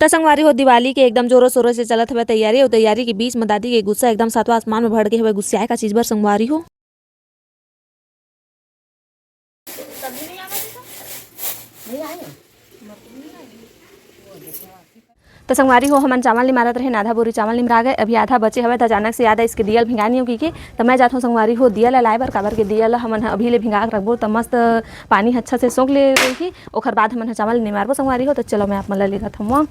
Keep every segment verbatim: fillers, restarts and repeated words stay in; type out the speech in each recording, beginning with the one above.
त संगवारी हो, दिवाली के एकदम जोरों शोरों से चलत हवय तैयारी, अउ तैयारी के बीच म दादी के गुस्सा एकदम सातवां आसमान म भड़के हवय। गुस्सियाए का चीज बर संगवारी हो? त संगवारी हो, हमन चावल निमारत रहेन, आधा बोरी चावल निमरा गे, अभी आधा बचे हवय। त अचानक से याद आइस के दिया ल भिंगा नियो कहिके, त मैं जात हंव संगवारी हो दिया ल लाए बर, काबर के दिया ल हमन ह अभी ले भिंगा के रखबो त मस्त पानी ह अच्छा से सोख ले रही। ओखर बाद हमन ह चावल निमारबो संगवारी हो। त चलो, मैं आप मन ल लेगत हंव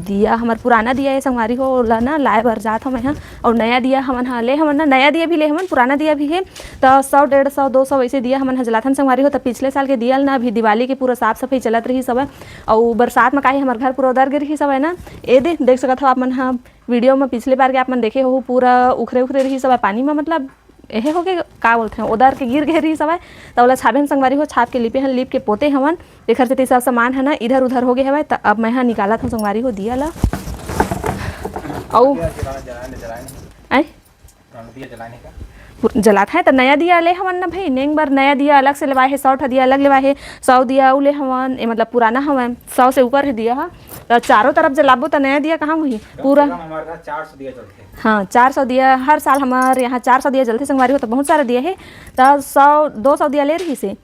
दिया, हमर पुराना दिया ए संगवारी हो, ओला ना लाए बर जात हंव मैं ह। अउ नया दिया हमन ह ले हवन ना, नया दिया भी ले हवन, पुराना दिया भी हे। त सौ, डेढ़ सौ, दो सौ ऐसे दिया हमन ह जलाथन संगवारी हो। त पिछले साल के दिया ल ना, अभी दिवाली के पूरा साफ सफाई चलत रहिस हवय। अउ बरसात म का हे, हमर घर पूरा उदर गे रहिस हवय ना। ए दे, देख सकत हव आप मन ह वीडियो म, पिछले बार के आप मन देखे होहू, पूरा उखरे उखरे रहिस हवय पानी म, मतलब एहे होगे, का बोलथे, ओदर के गिर गे रहिस हवय, त ओला छाबे हन संगवारी हो, छाप के लिपे हन, लिप के पोते हवन, तेखर सेती सब सामान ह ना इधर उधर होगे हवय। त अब मैं ह निकालत हंव संगवारी हो दिया ला। अउ दिया जला-, जलाए ले, जलाए नहीं। आय? पुराना दिया जलाए नहीं का? पुर-, जलात है त नया दिया ले हवन ना भाई, नेंग बर नया दिया अलग से लेवाए हे, सौ ठा दिया अलग लेवाए हे, सौ दिया अउ ले हवन, ए मतलब पुराना हवय, सौ से ऊपर हे दिया ह। त चारों तरफ जलाबो त नया दिया कहाँ होही? कम से पूरा कम हमारे घर चार सौ दिया जलथे। हाँ, चार सौ दिया हर साल हमर यहाँ चार सौ दिया जलथे संगवारी हो, त बहुत सारा दिया हे। त सौ, दो सौ दिया ले रहिस हे,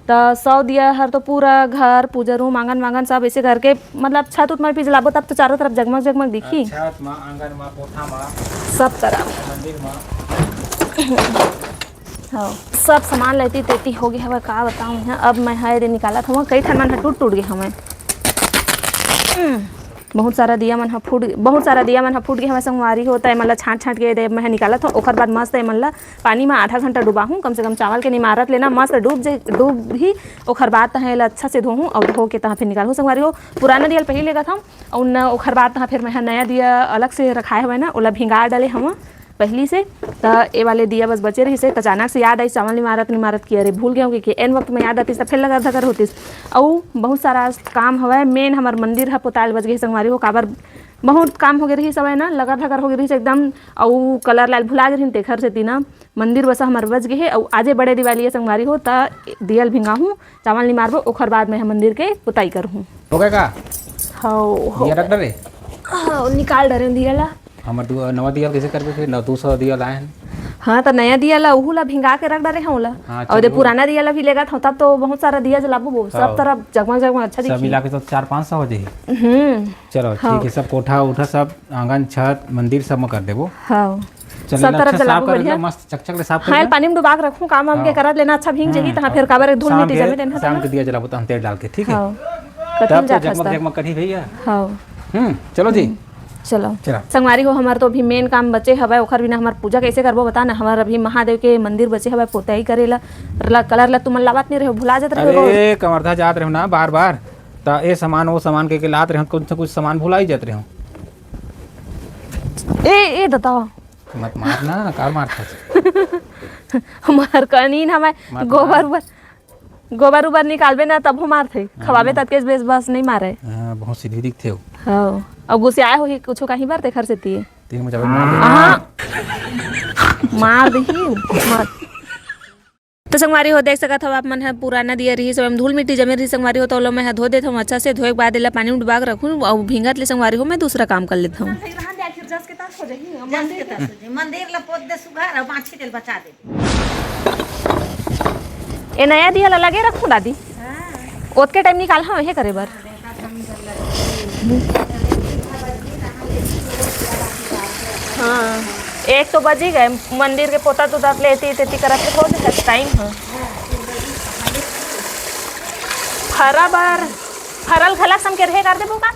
त सौ दिया हर तो पूरा घर, पूजा रूम, आंगन वांगन सब ऐसे करके, मतलब छत उत म भी जलाबो तब तो चारों तरफ जगमग जगमग दिखी। छत म, आंगन म, कोठा म, सब तरफ। मंदिर म। हाँ, सब सामान लेती तेती हो गए हवय, का बताऊँ मैं। अब मैं ह एदे निकालत हवं, कई ठन मन ह टूट टूट गए हवय। हम्म, बहुत सारा दिया मन ह फूट, बहुत सारा दिया मन ह फूट गए हवय संगवारी हो, त एमन ल छांट छांट के एदे मैं ह निकालत हवं। ओखर बाद मस्त एमन ल पानी म आधा घंटा डुबाहूँ, कम से कम चावल के निमारत ले ना मस्त डूब जे, डूबही। ओखर बाद तहाँ एला अच्छा से धोहूँ अउ धो के तहाँ फिर निकालहूँ संगवारी हो। पुराना दिया ल पहिली लेगत हवं अउ न ओखर बाद तहाँ फिर मैं ह नया दिया अलग से रखाए हवय ना, ओला भिंगा डाले हवं। पहिली से, त ए वाले दिया बस बचे रहिस हे, त अचानक से याद आइस चावल निमारत निमारत कि अरे भूल गेंव, कि एन वक्त में याद आतिस त फेर लगर धगर होतिस। अउ बहुत सारा काम हवय, मेन हमर मंदिर ह पोताय ल बच गे हे संगवारी हो, काबर बहुत काम होगे रहिस हवय ना, लगर धगर होगे रहिस एकदम, अउ कलर लाय ल भुला गे रहिन, तेखर सेती ना मंदिर बस हमर बच गे हे। अउ आजे बड़े दिवाली हे संगवारी हो, त दिया ल भिंगाहूँ, चावल निमारबो, ओखर बाद में ह मंदिर के पोताई करहूँ। हो गए का? हव, हो। दिया रख डरे? हव, निकाल डरे दिया ला। हमर दु-, नवा दिया ल कइसे करबे फिर? न, दू सौ दिया लाए हन। हाँ, त नया दिया ला, उहू ला भिंगा के रख डरे हंव ओला। हाँ, अउ दे चलो। पुराना दिया ला भी लेगत हंव, तब तो बहुत सारा दिया जलाबो, सब हाँ। तरफ जगमग जगमग अच्छा सब दिखी। मिला के तो चार पाँच सौ हो जाही। हम्म। चलो, हाँ। ठीक है, सब कोठा उठा, सब आंगन छत मंदिर सब में कर देबो। हाँ। चलो, सब एला तरफ अच्छा जलाबो साफ कर बढ़िया। लेना, मस्त चकचक ले साफ कर हाँ, लेना। पानी में डुबा के रखूँ, काम वाम के हाँ। करत लेना, अच्छा भींग हाँ। जाही, तहाँ फिर काबर धूल शाम मिट्टी के, जमे देना शाम ना। के दिया जलाबो, तहाँ तेल डाल के, ठीक है? हाँ। कतन तब तो जाथस जगमग त। जगमग करही भैया। हाँ। हम्म, चलो जी। हम्म, चलो। चलो। संगवारी हो, हमर तो अभी मेन काम बचे हवय, ओखर बिना हमर पूजा कैसे करबो बता ना, हमर अभी महादेव के मंदिर बचे हवय पोताई करे ला, ला, कलर ला तुमन लावत नहीं रहे हो, भुला जात रहे हो रोज। अरे, कवर्धा जात रहे हो ना बार बार, त ए सामान, वो सामान के, के लात रहे हो, कुछ न कुछ सामान भुला ही जात रहे हो। ए, ए, दता। मत मार ना, कार मार था। हमार कनीन हमार मत गोबर मार। उबर, गोबर उबर निकालबे ना, तभो मारथे। हाँ। खवाबे ततके बेस बस नहीं मारे। हाँ, बहुत सीधी दिखथे हो। हाँ, अब गुस्सियाए होही कुछो कहीं बर तेखर सेती। तीन मुझे मार दे। हाँ। मार देही, मार। तो संगवारी हो, देख सकत हव आप मन ह, पुराना दिया रहिस, ओमा धूल मिट्टी जमे रहिस संगवारी हो, तो ओला मैं ह धो देत हव अच्छा से। धोए के बाद एला पानी में डुबा के रखहूँ, अउ भींगत ले संगवारी हो, मैं दूसरा काम कर लेत हव। मंदिर ला पोत दे सुघर, अउ बाछी तेल बचा दे। ए नया दिया ला लगे रखहूँ दादी, हाँ। ओतके टाइम निकाल हव एहे करे बर। हाँ, एक तो बजी गए, मंदिर के पोता तो दत लेती तेती करत ले हो जाता टाइम ह। फरा बर, फरल घलक सम के रहे कर देबो का?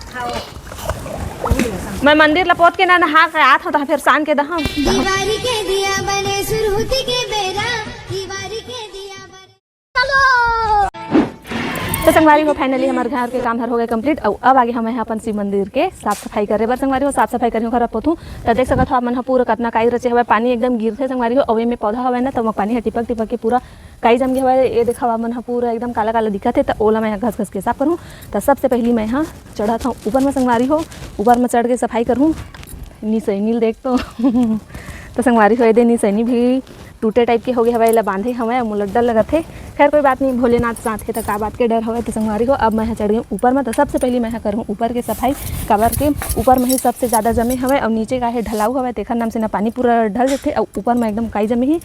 मैं मंदिर ला पोत के ना नहा के आत हूँ, तो फिर शान के दहा। दिवारी के दिया बने सुरहुती के बेरा, दिवारी के दिया बने। तो संगवारी हो, finally हमर घर के काम हर हो गए complete। अउ अब आगे हम यहाँ अपन शिव मंदिर के साफ सफाई करे बर संगवारी हो, साफ सफाई करे ओखर पोतहूँ। तो देख सकत हो आप मन ह पूरा कतना काई रचे हवय, पानी एकदम गिरथे संगवारी हो। अउ एमे पौधा हवय ना, तो ओमा पानी ह टिपक टिपक के पूरा काई जम गे हवय। ये देखा आप मन ह पूरा एकदम काला काला दिखत हे, तो ओला मैं ह घस घस के साफ करहूँ। तो सबसे पहली मैं ह चढ़त हूँ ऊपर में संगवारी हो, ऊपर में चढ़ के सफाई करहूँ। नीचे नील देख तो। तो संगवारी हो, ये दे नीचे नी भी टूटे type के हो गए हवय, एला बांधे हवय, मोला डर लगत हे। खैर, कोई बात नहीं, भोलेनाथ साथ हे, त का बात के डर हवय। त संगवारी हो, अब मैं ह चढ़ गई ऊपर में, त सबसे पहली मैं ह करहूँ ऊपर के सफाई, काबर के ऊपर में ही सबसे ज्यादा जमे हवय, अउ नीचे का हे ढलाऊ हवय, तेखर नाम से ना पानी पूरा ढल जथे, अउ ऊपर में एकदम काई जमे ही।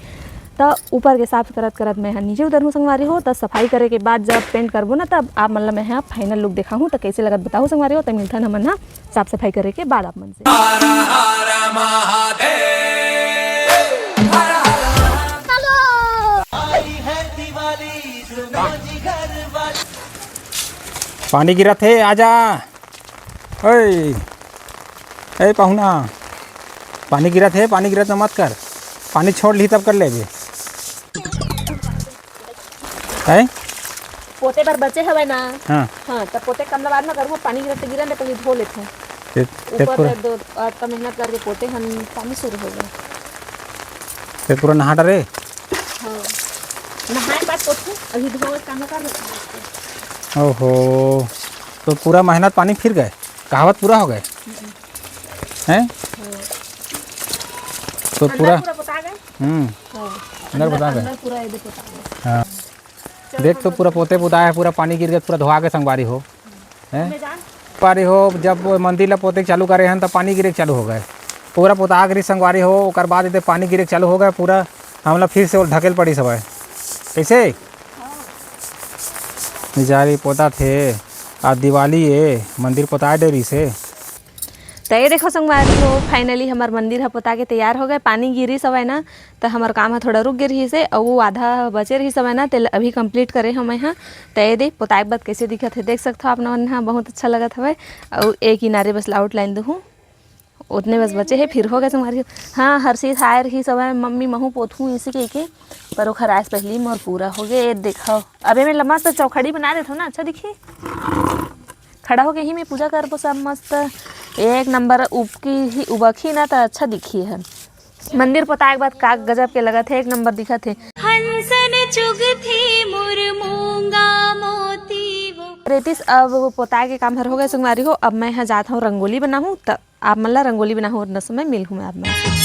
त ऊपर के साफ करत करत मैं ह नीचे उतरहूँ संगवारी हो। त सफाई करे के बाद जब paint करबो ना, तब आप मन ला मैं ह final look देखाहूँ। त कैसे लगत बताहू संगवारी हो। त मिलथन हमन ह साफ सफाई करे के बाद आप मन से। पानी गिरत हे, आजा। ओए, ए पाहुना, पानी गिरत हे, पानी गिरत में मत कर, पानी छोड़ ली तब कर लेबे। हैं? पोते बर बचे हवय ना। हाँ। हाँ, त पोते कमला बाद में करहूँ, पानी गिरत ते गिरन दे, पहली धो लेथों। ते, ते ऊपर पूरा से दो, अतना मेहनत करके पोते हन, पानी शुरू हो गए। ते पूरा नहा डरे? हाँ। नहाए बाद पोतहूँ, अभी धोए काम कर लेथों। ओहो, तो पूरा मेहनत पानी फिर गए, कहावत पूरा हो गए। हम्म। हैं? हाँ। तो अंदर पूरा पूरा पोता गए? हम्म। हाँ। अंदर अंदर, पोता गए। अंदर पूरा ये दे पोता गए। हाँ। चल, देख तो पूरा पोते पोता है, पूरा पानी गिर के पूरा धोआ के संगवारी हो। हैं? मैं जान। संगवारी हो, जब वो मंदिर ला पोते के चालू करे हन, तब पानी गिरे के चालू हो गए। पूरा पोता गिरी संगवारी हो, ओकर बाद एदे पानी गिरे के चालू हो गए, पूरा हमला फिर से ओला ढकेल पड़ी सब है। कैसे? हाँ। निजारी पोता थे, आज दिवाली ए, मंदिर पोताए डे रहिस हे। त ये देखो संगवारी हो, finally हमर मंदिर ह पोता के तैयार हो गए। पानी गिरिस हवय ना, त हमर काम ह थोड़ा रुक गे रहिस हे, अउ वो आधा बचे रहिस हवय ना, तेला अभी complete करे हवं मैं ह। त ये दे, पोताए के बाद कैसे दिखत हे, देख सकथो आप मन ह, बहुत अच्छा लगत हवय। अउ एक किनारे बस outline दूहूँ, उतने बस बचे हे, फिर हो गए संगवारी हो। हाँ, हर्षित आए रहिस हवय, मम्मी महू पोतहूँ इसे कहिके, पर ओखर आए से पहली मोर पूरा हो गए। ये देखो, अबे मैं मस्त चौखड़ी बना देथों ना, अच्छा दिखी। खड़ा होके ही मैं पूजा करबो, सब मस्त एक नंबर उबकी ही, उबकही ना त अच्छा दिखी है। मंदिर पोताए के बाद का गजब के लगत हे, एक नंबर दिखत हे। हंसन चुगथे मोर मूंगा मोती वो। रेतिस अब पोताए के काम हर हो गए संगवारी हो, अब मैं ह जात हूँ रंगोली बनाहूँ, त आप मन ला रंगोली बनाहूँ और नस में मिलहूँ मैं आप मन से।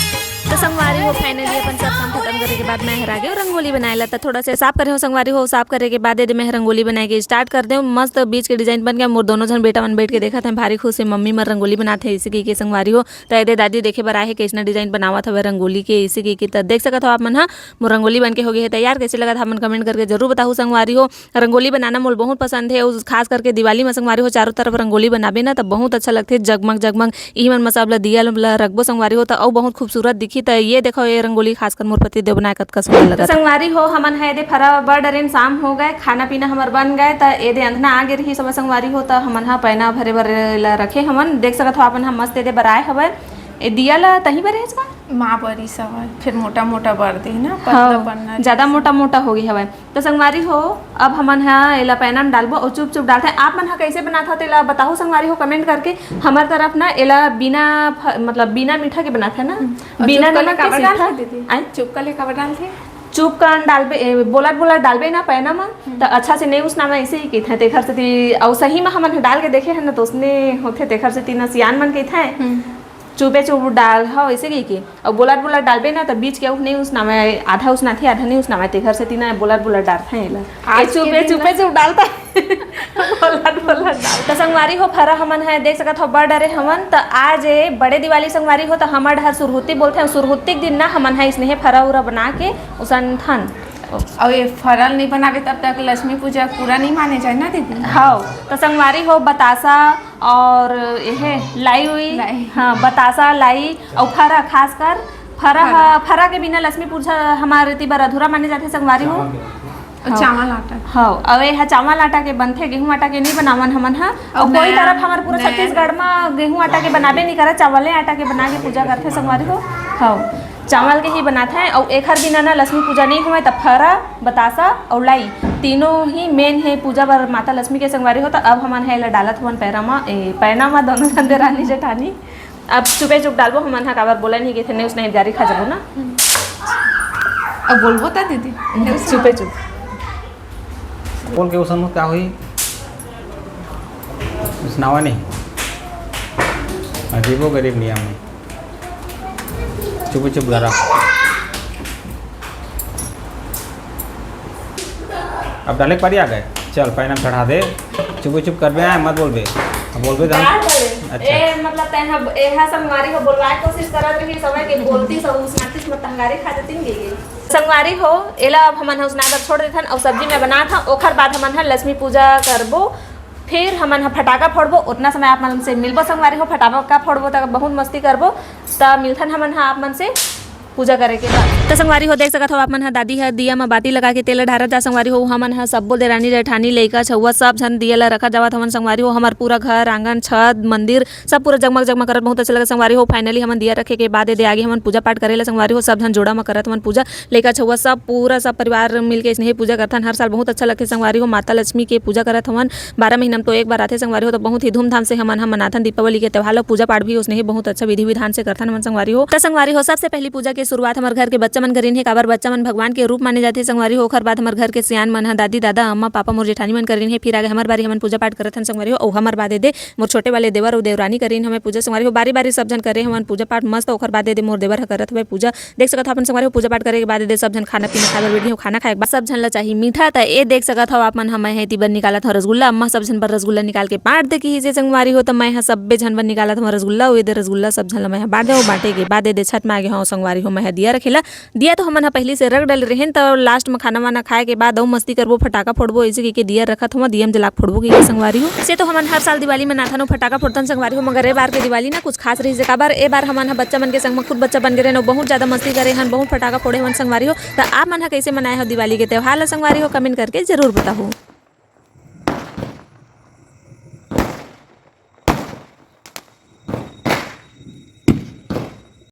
तो संगवारी हो, finally अपन सब काम खत्म करे के बाद मैं हर आ गेंव रंगोली बनाए ला। त थोड़ा से साफ करे हूँ संगवारी हो, साफ करे के बाद एदे मैं ह रंगोली बनाए के start कर देंव। मस्त बीच के design बन गया। मोर दोनों झन बेटा मन बैठ के देखत हैं, भारी खुश हे, मम्मी मन रंगोली बनात हे, इसे कहिके संगवारी हो। त एदे दादी देखे बर आए हे, कइसना design बनावत हवे रंगोली के, इसे कहिके। त देख सकत हो आप मन ह, मोर रंगोली बन के हो गए हे तैयार। कैसे लगत हे आप मन comment करके जरूर बताहू संगवारी हो। रंगोली बनाना मोला बहुत पसंद हे, अउ खास करके दिवाली म संगवारी हो, चारों तरफ रंगोली बनाबे ना, त बहुत अच्छा लगथे, जगमग जगमग। इही मन म सब ल दिया ल रखबो संगवारी हो, त अउ बहुत खूबसूरत दिखही। त ये देखो, ये रंगोली खासकर मोर पति देव बनाए, कतका सुंदर लगत। त संगवारी हो, हमन ह एदे फरा बर डरेन, शाम हो गए, खाना पीना हमर बन गए, त एदे अंधना आ गे रहिस हवय संगवारी हो, त हमन ह पैना भरे बर एला रखे हमन। देख सकत हो आप मन ह, मस्त एदे बर आए हवय। ए दिया ल तहीं बर हेच का? माँ बरिस हवय, फिर मोटा मोटा बर दे ना, पतला हाँ, पन्ना ज्यादा जैसे। मोटा मोटा हो गई हवय। त संगवारी हो, अब हमन ह एला पैना म डालबो अउ चुप चुप डालथे। आप मन ह कइसे बनात हो तेला बताहू संगवारी हो comment करके। हमर तरफ ना एला बिना फ-, मतलब बिना मीठा के बनाथे ना, हम्म। अउ बिना चुप कर ले नमक के काबर सीधा। डालथे दीदी? आय? चुप कर ले काबर डालथे? चुप कन डालबे, ए, बोलत बोलत डालबे ना पैना म, हम्म। त अच्छा से नइ उसनावय, ऐसे ही कहिथे। तेखर सेती, अउ सही म हमन ह डाल के देखे हन ना, त उसने होथे, तेखर सेती ना सियान मन कहिथे, हम्म। चुपे चुप डाल, हव, ऐसे कहिके। अउ बोलत बोलत डालबे ना, त बीच के अउ नइ उसनावय, आधा उसनाथे, आधा नइ उसनावय, तेखर सेती ना बोलत बोलत डालथे एला। आज ए, के चुपे दिन चुपे ना चुप डालता। बोलत बोलत डालता। त संगवारी हो, फरा हमन ह देख सकत हो, बर डरे हमन। त आज ए बड़े दिवाली संगवारी हो, त हमर डहर सुरहुत्ती बोलथे, अउ सुरहुत्ती के दिन ना हमन ह इसने फरा उरा बना के उसनथन। अउ ये फरा ल नइ बनाबे तब तक लक्ष्मी पूजा पूरा नइ माने जाए ना दीदी? हव, त संगवारी हो, बतासा अउ एहे लाई उई, लाई। हाँ, बतासा, लाई अउ फरा, खासकर फरा ह, फरा। फरा के बिना लक्ष्मी पूजा हमर एती बर अधूरा माने जाथे संगवारी हो। चावल के। अउ हव। चावल आटा। हव, अउ ए ह चावल आटा के बनथे, गेहूं आटा के नइ बनावन हमन ह। अउ अउ कोई नया, तरफ हमर पूरा नया। छत्तीसगढ़ म गेहूं आटा के बनाबे नइ करय, चावले आटा के बना के पूजा करथे संगवारी हो। हव। चावल के ही बनाथे अउ एखर बिना ना लक्ष्मी पूजा नइ होवय। त फरा, बतासा अउ लाई तीनों ही main हे पूजा बर माता लक्ष्मी के संगवारी हो। त अब हमन ह एला डालत हवन पैरा म, ए, पैना म दोनों झन देरानी जेठानी। अब चुपे चुप डालबो हमन ह, काबर बोलन ही कहिथे, नइ उसनही गारी खा जाबो ना। अब बोलबो त दीदी। चुपे चुप। बोल के उसन का होई? उसनावा नहीं। अजीबो गरीब नियम है। चुप चुप धरा। अब डाले के पारी आ गए। चल, पैना में चढ़ा दे। चुप चुप करबे, आए मत बोलबे। अब बोलबे तो हम डाल दे। अच्छा। ए, मतलब, तैं ह-, एहा संगवारी हो बोलवाए कोशिश करत रही, समय के बोलती सब उसनाती मत तंगारी खा देती गे। संगवारी हो, एला अब हमन ह उसनाए बर छोड़ देथन अउ सब्जी में बनात हन, ओखर बाद हमन ह लक्ष्मी पूजा करबो, फिर हमन ह फटाका फोड़बो। उतना समय आप मन से मिलबो संगवारी हो, फटाका फोड़बो त बहुत मस्ती करबो। त मिलथन हमन ह आप मन से पूजा करे के बाद। त संगवारी हो, देख सकत हो आप मन ह, दादी ह दिया म बाती लगा के तेल ढारत जा संगवारी हो। हमन ह सब्बो देरानी जेठानी, लइका छउवा सब झन दिया ल रखत जावत हवन संगवारी हो। हमर पूरा घर आंगन छत मंदिर सब पूरा जगमग जगमग करत बहुत अच्छा लगे संगवारी हो। Finally हमन दिया रखे के बाद एदे आगे हमन पूजा पाठ करे ला संगवारी हो। सब झन जोड़ा म करत हवन पूजा, लइका छउवा सब पूरा सब परिवार मिलके इसने ही पूजा करथन। हर साल बहुत अच्छा लगथे संगवारी हो। माता लक्ष्मी के पूजा करत हवन, बारह महीना में तो एक बार आथे संगवारी हो। तो बहुत ही धूमधाम से हमन ह मनाथन दीपावली के त्योहार ल। पूजा पाठ भी उसने ही बहुत अच्छा विधि विधान से करथन हमन संगवारी हो। त संगवारी हो, सबसे पहली पूजा के शुरुआत हमर घर के बच्चा मन करिन हे, काबर बच्चा मन भगवान के रूप माने जाथे संगवारी हो। ओखर बाद हमर घर के सियान मन ह, दादी दादा अम्मा पापा मोर जेठानी मन करिन हे। फिर आगे हमर बारी, हमन पूजा पाठ करत हन संगवारी हो। अउ हमर बाद एदे मोर छोटे वाले देवर अउ देवरानी करिन हमें पूजा संगवारी हो। बारी बारी सब झन करे हमन पूजा पाठ मस्त। ओखर बाद एदे मोर देवर ह करत हवे पूजा। देख सकत हो अपन संगवारी हो, पूजा पाठ करे के बाद एदे सब झन खाना पीना खाए बर बैठे हो। खाना खाए के बाद सब झन ला चाही मीठा। त ए देख सकत हो आप मन ह, मैं ह एती बर निकालत हव रसगुल्ला। अम्मा सब झन बर रसगुल्ला निकाल के बांट दे किहिसे संगवारी हो। त मैं ह सब्बे झन बर निकालत हव रसगुल्ला। अउ एदे रसगुल्ला सब झन ला मैं ह बांट दे हव। बांटे के बाद एदे छत में आगे हव संगवारी हो, मैं ह दिया रखे ला। दिया तो हमन ह पहिली से रख डले रहेन, त last में खाना वाना खाए के बाद अउ मस्ती करबो, फटाका फोड़बो, ऐसे कहिके दिया रखत हव, दिया में जला के फोड़बो कहिके संगवारी हो। से तो हमन हर साल दिवाली मनाथन अउ फटाका फोड़थन संगवारी हो, मगर ए बार के दिवाली ना कुछ खास रहिस हे, काबर ए बार हमन ह बच्चा मन के संग म खुद बच्चा बन गे रहेन अउ बहुत ज्यादा मस्ती करे हन, बहुत फटाका फोड़े हवन संगवारी हो। त आप मन ह कैसे मनाए हो दिवाली के त्योहार ला संगवारी हो, comment करके जरूर बताहू।